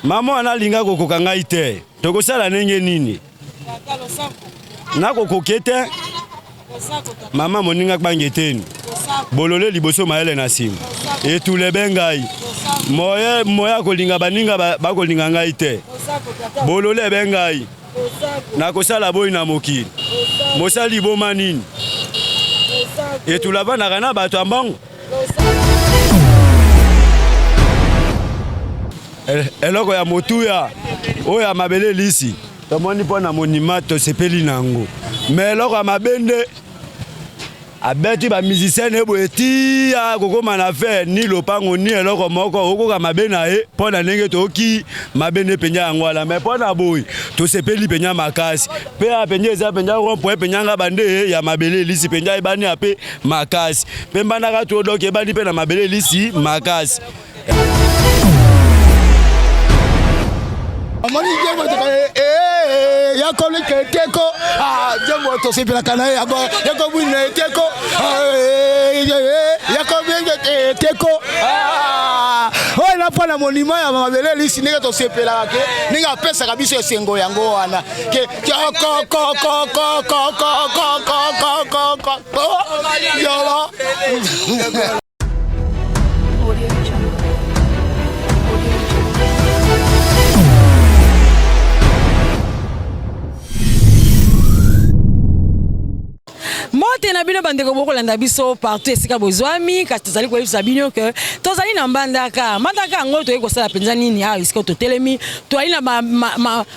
Mama wana alinga kokoka ngai te, tokosala ndenge nini? Nakokoke te. Mama moninga kbange teni bolole liboso mayele na nsima etulebe ngai moye moye akolinga baninga bakolinga ngai te bolole ebe ngai nakosala boyi na mokili mosali liboma nini etula avandaka na bato ya mbongo Eloko ya motuya oyo ya mabele elisi tomoni mpo na monima tosepeli na yango me eloko ya mabe nde abeti ba musicien ne boye ti akokoma na fe ni lopango ni eloko moko okoka mabe na ye mpo na ndenge toyoki mabe nde mpenza yango wana me mpo na boye tosepeli mpenza makasi mpe ya mpenza eza mpenza rond-point mpenza nga bande ya mabele elisi mpenza ebani ya mpe makasi mpe mbandaka todoki ebandi mpe na mabele elisi makasi Omoni nzembo eh, eh, ya kolika eteko ah, nzembo tosepelaka na ye ya kobwina eteko ah, eh, ya kobwina eteko ah, oyo na mpo na monima ya mabele lisi ndenge tosepelaka ke ndenge apesaka biso esengo yango wana ke yolo. Mbote na bino bandeko bokolanda biso partout esika bozwami, kasi tozali koyebisa bino ke tozali na Mbandaka. Mbandaka yango toyei kosala mpenza nini awa esika totelemi? Toyali na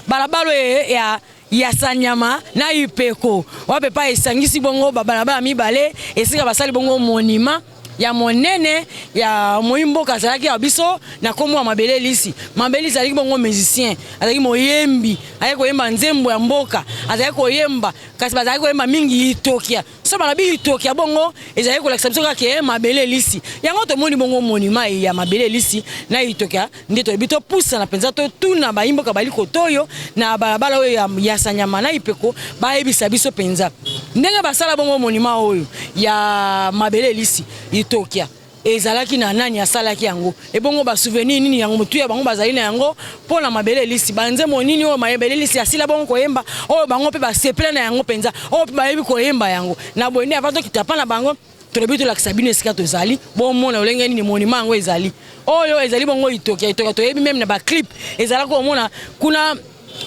balabala oyo ya ya Sanyama na Ipeko, wapi epai esangisi bongo babalabala mibale, esika basali bongo monument ya monene ya moyi mboka azalaki ya biso na kombo ya Mabele Lisi. Mabele Lisi azalaki bongo musicien, azalaki moyembi, azalaki koyemba nzembo ya mboka, azalaki koyemba kasi bazalaki koyemba mingi Itokia. So balobi Itokia bongo ezalaki kolakisa biso kaka ke Mabele Lisi. Yango tomoni bongo monument ya Mabele Lisi na Itokia nde toyebi topusana mpenza totuna bayimboka bali kotoyo na balabala oyo ya, ya Sanyama na Ipeko bayebisa biso mpenza ndenge basala bongo monument oyo ya Mabele Elisi Itokia ezalaki na nani asalaki yango, ebongo ba souvenir nini yango motuya bango bazali na yango mpo na Mabele Elisi, banzembo nini oyo Mabele Elisi asila bongo koyemba oyo bango mpe basepela na yango mpenza, oyo mpe bayebi koyemba yango. Na boye nde avant tokita mpa na bango tolobi tolakisa bino esika tozali, bomona lolenge nini monument yango ezali. Oyo ezali bongo Itokia. Itokia toyebi meme na ba clip ezalaki komona kuna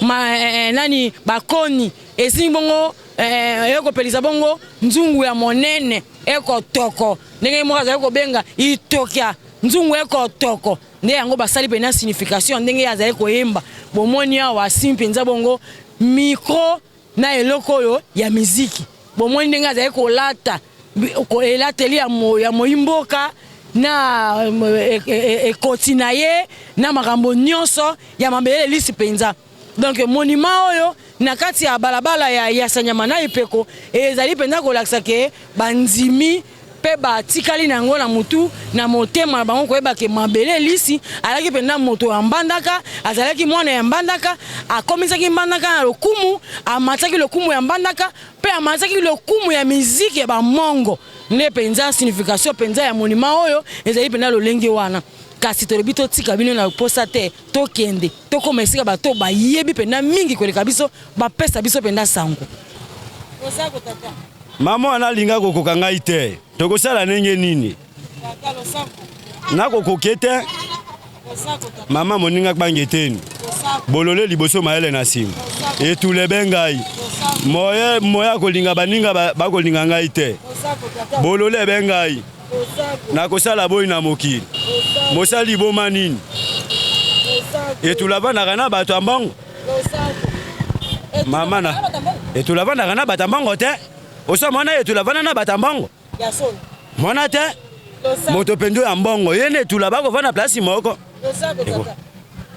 ma, eh, eh, nani bakoni esimbi bongo eh, ekopelisa bongo nzungu ya monene ekotoko ndenge moko azali kobenga Itokia nzungu ekotoko nde yango basali mpenza signification ndenge ye azali koyemba. Bomoni awa asimbi mpenza bongo micro na eloko oyo ya miziki. Bomoni ndenge azali kolata elateli ya, mo, ya moyi mboka na ekoti e, e, na ye na makambo nyonso ya mabele lisi mpenza. Donc monument oyo na kati ya balabala ya, ya Sanyama na Ipeko ezali mpenza kolakisa ke bandimi mpe batikali na yango na mutu na motema na bango koyeba ke Mabele Elisi azalaki mpenza moto ya Mbandaka, azalaki mwana ya Mbandaka, akomisaki Mbandaka na lokumu, amatisaki lokumu ya Mbandaka mpe amatisaki lokumu ya miziki ya bamongo. Nde mpenza signification mpenza ya monument oyo ezali mpenza lolenge wana. Kasi tolobi totika bino na posa te, tokende tokoma esika bato bayebi mpenza mingi koleka biso, bapesa biso mpenza sango. Mama wana alinga kokoka ngai te, tokosala ndenge nini? Nakokoke te. Mama moninga kbange teni bolole liboso mayele na nsima etulebe ngai moye moye akolinga baninga bakolinga ngai te bolole ebe ngai nakosala boyi na mokili mosali liboma nini etula avandaka na bato ya mbongo Mama na etula avandaka na bato ya mbongo te. Osa mwana etula avanda na bato ya mbongo. Mwana te. Moto mpenza ya mbongo ye na etula bakovanda place moko.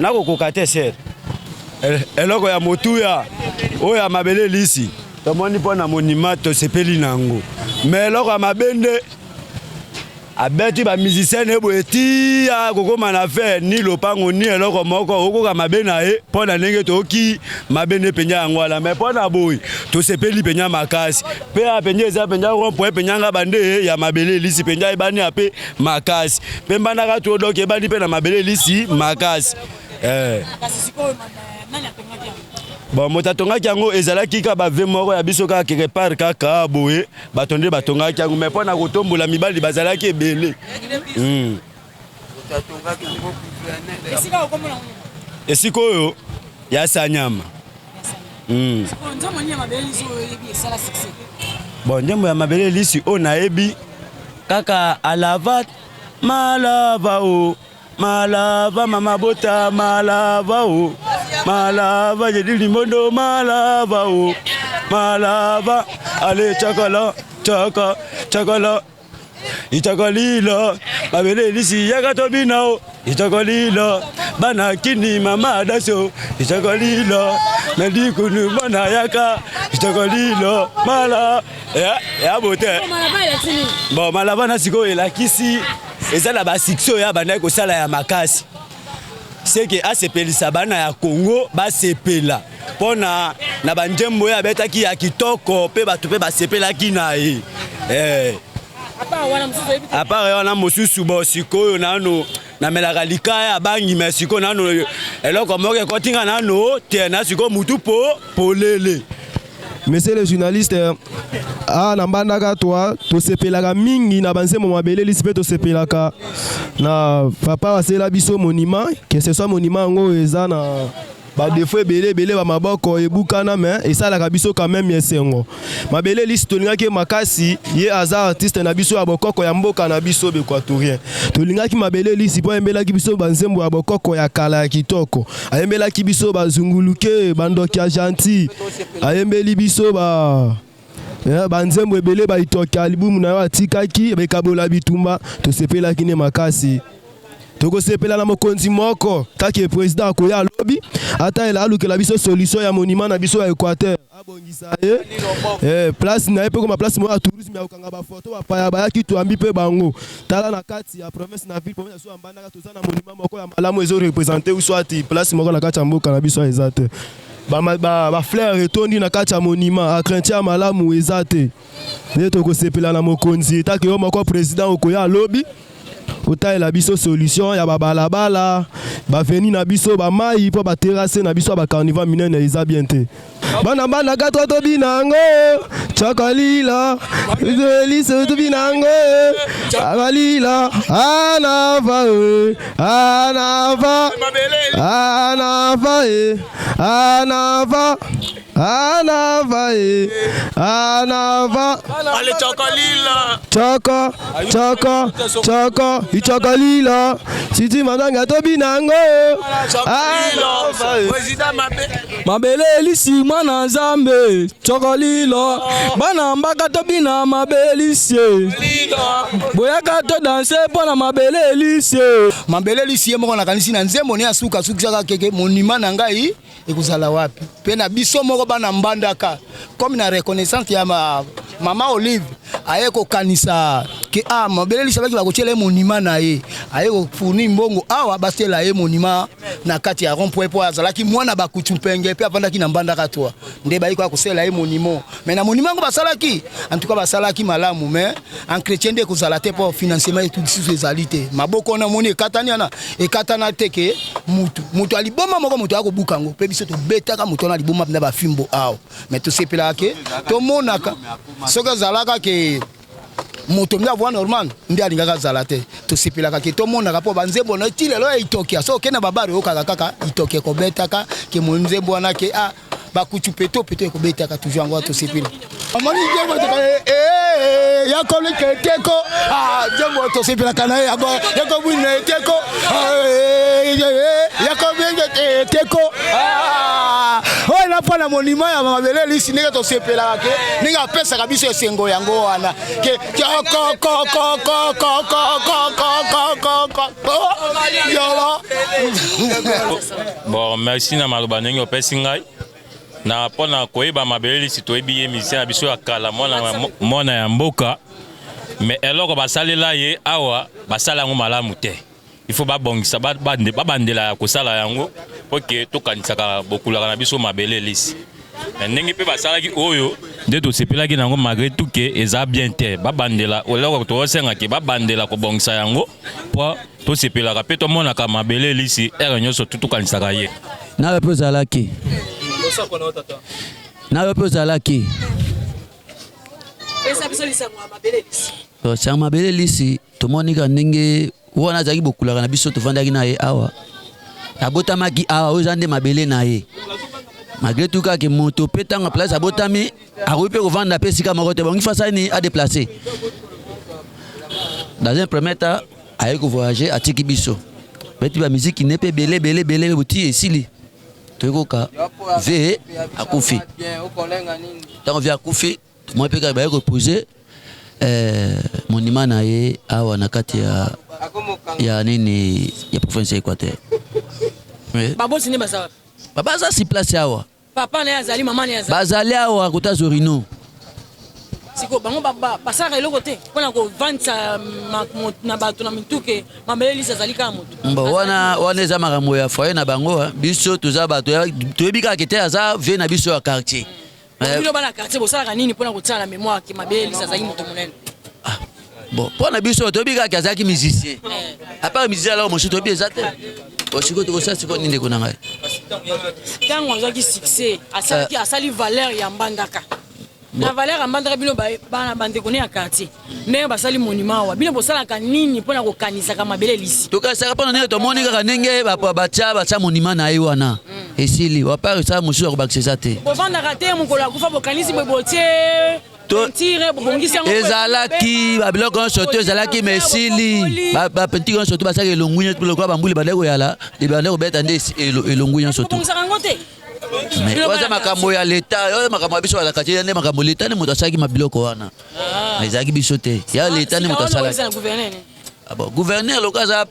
Nakokoka te ser. Eloko ya motuya oyo ya mabele elisi tomoni mpo na monima tosepeli na yango me eloko ya mabe nde. Abeti ba musicien ne boye ti akokoma na fin, ni lopango ni eloko moko, okoka mabe na ye mpo na ndenge toyoki mabe nde mpenza yango wana. Me mpo na boye tosepeli mpenza makasi, mpe ya mpenza eza mpenza rond-point mpenza nga bande ya mabele elisi mpenza ebani ya mpe makasi, mpe mbandaka to donc ebani mpe na mabele elisi makasi. Bon, moto atongaki yango ezalaki kaka bave moko ya biso kaka quelque part kaka boye, bato nde batongaki yango, mais mpo na kotombola mibali bazalaki ebele. Esika oyo ya Sanyama. Bon, nzembo ya mabele elisi oyo nayebi kaka alava malava o malava mama bota malava o malava jedi limbondo malava o malava ale chakala chaka chakala itakalila mabele elisi yaka tobina o itakalila bana kini mama adaso itakalila nadikunu bana yaka itakalila mala ya, ya bote. Bon, malava na sikoyo elakisi eza na basuccès oyo abandaki kosala ya makasi, seke asepelisa bana ya Congo basepela mpo na banzembo oyo abetaki ya kitoko, mpe bato mpe basepelaki na ye. À part wana mosusu, bo sikoyo nano namelaka likaya ya bangi, me sikoyo nano eloko moko ekotinga nano te na sikoyo mutu po polele. Monsieur le journaliste, a na Mbandaka toi tosepelaka mingi na banzembo mabele lisi, mpe tosepelaka na papa asela biso monument. Que ce soit monument yango eza na badéfauts ebele ebele, bamaboko ebukana, me esalaka biso quand même esengo. Mabele lisi tolingaki ye makasi, ye aza artiste na biso ya bokoko ya mboka na biso baéquatorien. Tolingaki mabele lisi mpo ayembelaki biso banzembo ya bokoko ya kala ya kitoko, ayembelaki biso bazunguluke, bandoki ya gentil, ayembeli biso ba banzembo ebele, baitoki ya libumu na yo atikaki bekabola bitumba. Tosepelaki ne makasi. Tokosepela na mokonzi moko kaka président akoya alobi ata alukela biso solution ya monument na biso ya Équateur, abongisa ye place na ye mpe koma place moko ya tourisme ya kokanga bafoto. Bapaya bayaki, toyambi mpe bango. Tala na kati ya province na ville, province na biso ya Mbandaka, toza na monument moko ya malamu ezoreprésenter uswati place moko na kati ya mboka na biso eza te. Bafleur etondi na kati ya monument, entretien ya malamu eza te. Nde tokosepela na mokonzi etake yo moko président okoya alobi otalela biso solution ya babalabala, baveni na biso, bamai, mpo baterrasse na biso ya bacaniveau minene eza bien te. Bana Mbandaka to tobina yango chokolila eliso, tobina yango akalila anava e anava anava e anava anava e anava. Ale chokolila. Choko choko choko ichokolila titi mandanga, tobina yango. Chokolila. Président mabe. Mabele elisi mwana Nzambe, chokolilo bana mbaka, tobina mabele elisi, boyaka todanse mpo na mabele elisi. Mabele elisi ye moko nakanisi na nzembo ne asuka asukisaka keke monument na ngai ekozala wapi, mpe na biso moko bana Mbandaka, comme na reconnaissance ya mama Olive, aye kokanisa ke ah, mabele elisi abaki bakotiela ye monument na ye, aye kofournir mbongo awa basiela ye monument na kati ya rond point, mpo azalaki mwana bakutu mpenge mpe avandaki na Mbandaka toi nde bayi koya kosalela ye monument. Mais na monument yango basalaki, en tout cas basalaki malamu, mais entretien nde ekozala te, mpo financement etu lisusu ezali te. Maboko wana omoni ekatani wana, ekatana te ke mutu mutu aliboma moko moto akobuka yango, mpe biso tobetaka moto wana aliboma mpenza bafimbo awa. Mais tosepelaka ke tomonaka soki ezalaka ke moto nde avoi normal nde alingaka azala te. Tosepelaka ke tomonaka mpo banzembo na ti lelo ya itokia, so okende na babare, oyokaka kaka itokia ekobetaka ke monzembo wana ke ah, bakutu peto peto ekobetaka toujours yango. Tosepeli. Omoni nzembo yakolika eteko, nzembo tosepelaka na ye yakobwina eteko, yakobwina eteko oyo na mpo na monument ya mabele elisi, ndenge tosepelaka ke ndenge apesaka biso esengo yango wana ke yolo. Bon, merci na maloba ndenge opesi ngai na mpo na koyeba mabele lisi. Toyebi ye musicien na biso ya kala, mwana ya mboka. Mais eloko basalela ye awa, basala yango malamu te. Il faut babongisa, babandela ya kosala yango mpo ke tokanisaka bokulaka na biso mabele elisi. Mais ndenge mpe basalaki oyo nde tosepelaki na yango, malgré tout ke eza bien te. Babandela eloko tokosenga ke babandela kobongisa yango mpo tosepelaka mpe tomonaka mabele elisi ere nyonso tu tokanisaka ye. Nayo mpe ozalaki, nayo mpe ozalaki. Pesa biso lisango ya mabele elisi. Sango mabele elisi, tomoni kaka ndenge wana azalaki bokulaka na biso, tovandaki na ye awa, abotamaki awa, oyo eza nde mabele na ye. Malgré tout kaka moto mpe ntango place abotami akoki mpe kovanda mpe esika moko te, bongi fasani nini adéplacer. Dans un premier temps aye kovoyager, atiki biso beti bamiziki ne mpe ebele ebele ebele, boti esili, toyekoka ve akufi. Ntango ve akufi, tomoni mpe kaka baye kopose monument na ye awa na kati ya nini, ya province ya Équateur. Baboti nde baza wapi? Baza sur place awa. Papa na ye azali, mama na ye azali? Bazali awa kota Zorino. Sikoyo bango basalaka eloko te mpona kovandisa na bato na mituke mabele lisi azali kaka moto? Bon, wana eza makambo ya foyer na bango. Biso toza bato toyebi kaka ke te aza vie na biso ya quartier. Bino bana quartier bosalaka nini mpona kotia na mémoire ke mabele lisi azalaki moto monene? Bon, mpo na biso toyebi kaka azalaki musicien. À part musicien, aloko mosusu toyebi eza te. Sikoyo tokosala sikoyo nini, ndeko na ngai? Ntango azwaki succès, asalaki, asali valeur ya Mbandaka na valeur ya Mbandaka. Bino bana, bandeko ne ya quartier, ndenge basali monument awa, bino bosalaka nini mpona kokanisaka mabele elisi? Tokanisaka mpona ndenge tomoni kaka ndenge batya monument na ye wana, esili. À part esala mosusu ya kobakisa eza te. Bovandaka te, mokolo akufa bokanisi boye, botie peinture, bobongisi yango? Ezalaki babiloko nyonso to ezalaki, ma esili. Bapeinture nyonso to basalaka elongwi nyonso lokola bambuli bandaki koyala, bandaki kobeta nde elongwi nyonso to. Bobongisaka yango te? Mais oyo makambo ya leta, oyo makambo ya biso bazalaka te. Nde makambo leta nde moto asalaki mabiloko wana, ezalaki biso te, ya leta nde moto asalaki. Ah bon, gouverneur loka aza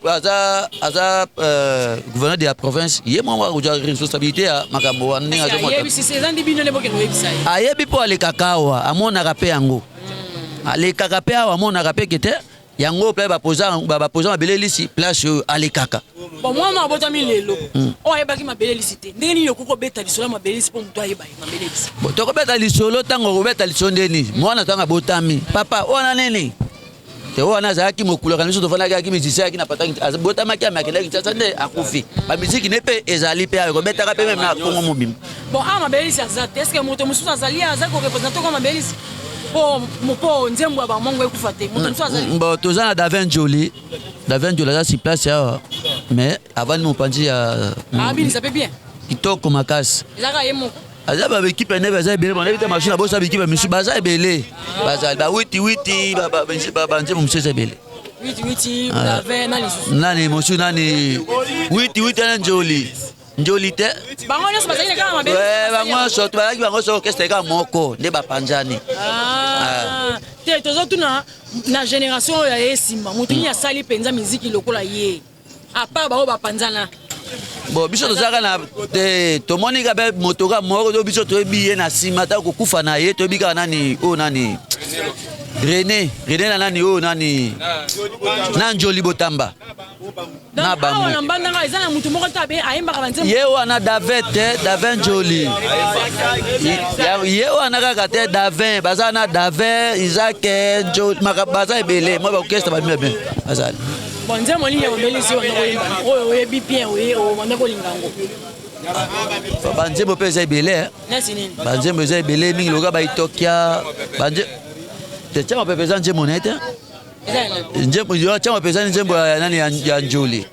gouverneur de la province, ye moko akozwa responsabilité ya makambo wana ndenge azomona. Eza ndi bino nde bokende oyebisa ye? Ayebi mpo alekaka awa, amonaka mpe yango, alekaka mpe awa, amonaka mpe kete yango mpe bapoza mabele lisi place oyo alekaka. Bon, mwana abotami lelo oyo ayebaki mabele lisi te, ndenge nini okoki kobeta lisolo ya mabele lisi mpo moto ayeba ye mabele lisi? Bon, tokobeta lisolo, ntango okobeta lisolo ndeni mwana ntango abotami, papa wana nini te, wana azalaki mokulaka na biso, tofandaki, ayaki musicien, ayaki na pataki, abotamaki, ame akendaki Kinshasa nde akufi. Bamiziki ne mpe ezali mpe ayo kobetaka mpe même na Kongo mobimba. Bon, awa mabele lisi aza te. Est-ce moto mosusu azali aza koreprésenter ko mabele lisi mpo nzembo ya bamongo ekufa te? Moto mosusu azali? Bon, toza na Davin Joli. Davin Joli aza sur place awa, mais avandi mopanzi ya Abinisa mpe bien? Kitoko makasi. Ezalaka ye moko? Aza baéquipe nde baza ebele, banayebi te machine abosa baéquipe misusu baza ebele, bazali bawitiwiti, banzembo mosusu eza ebele. Witiwiti, Davin na lisusu? Nani mosusu? Nani witiwiti wana? Njoli, Njoli te. Bango nyonso bazali na kaka mabele? Bango nyonso bazalaki, bango nyonso orchestre kaka moko nde bapanzani. Te, tozotuna na génération oyo ya ye nsima, moto nini asali mpenza miziki lokola ye, à part bango bapanzana? Bon, biso tozalaka na te, tomoni kaka moto kaka moko to biso toyebi ye na nsima ta kokufa na ye, toyebi kaka nani oyo, nani, René, René na nani oyo, nani, na Njoli Botamba na bango. Na Mbandaka eza na motu moko te ayembaka banzembo? Ye wana Davin te, Davin Njoli, ye wana kaka te. Davin baza na Davin, Isaac Njoli, baza ebele mwa baorchestre babima bien bazali. Bon, nzembo nini ya mabelisi wanda koyemba oyo oyebi bien, wanda kolinga yango? Banzembo mpe eza ebele. Neti nini? Banzembo eza ebele mingi, lokola baitokia te, tiama pepe eza nzembo na ye te. Nzembo tiama pepe eza nzembo ya nani? Ya Njoli.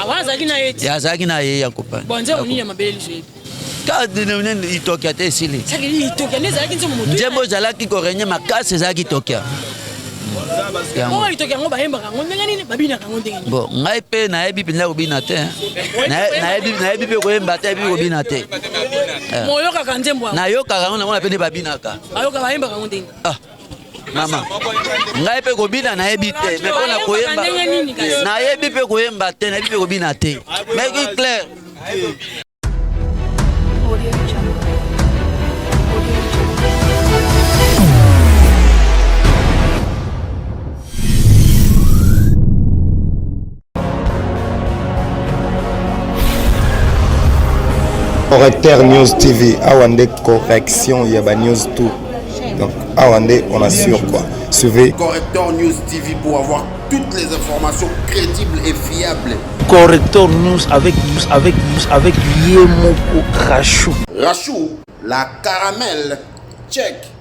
Wana azalaki na ye? Azalaki na ye ya kopani. Bon, nzembo nini ya mabele liso yebi? Kaka itokia te, esili. Itokia nde ezalaki nzembo motu? Nzembo ezalaki korenye makasi ezalaki itokia. Bongo itoki yango bayembaka yango ndenge nini? Babinaka yango ndenge nini? Bon, ngai mpe nayebi mpenza kobina te, nayebi mpe koyemba te, nayebi kobina te. Moyokaka nzembo yango? Nayokaka yango, namona mpe nde babinaka. Bayoka, bayembaka yango ndenge? Ah mama, ngai mpe kobina nayebi te, mais mpona koyemba nayebi mpe koyemba te, nayebi mpe kobina te, mais clair. Audio Jungle. Audio Jungle. Correcteur News TV, awa nde correction ya ba news tout. Donc awa nde on assure quoi. Suivez. Correcteur News TV pour avoir toutes les informations crédibles et fiables. Corrector News avec avec avec Yemoko Rachou. Rachou, la caramel. Check.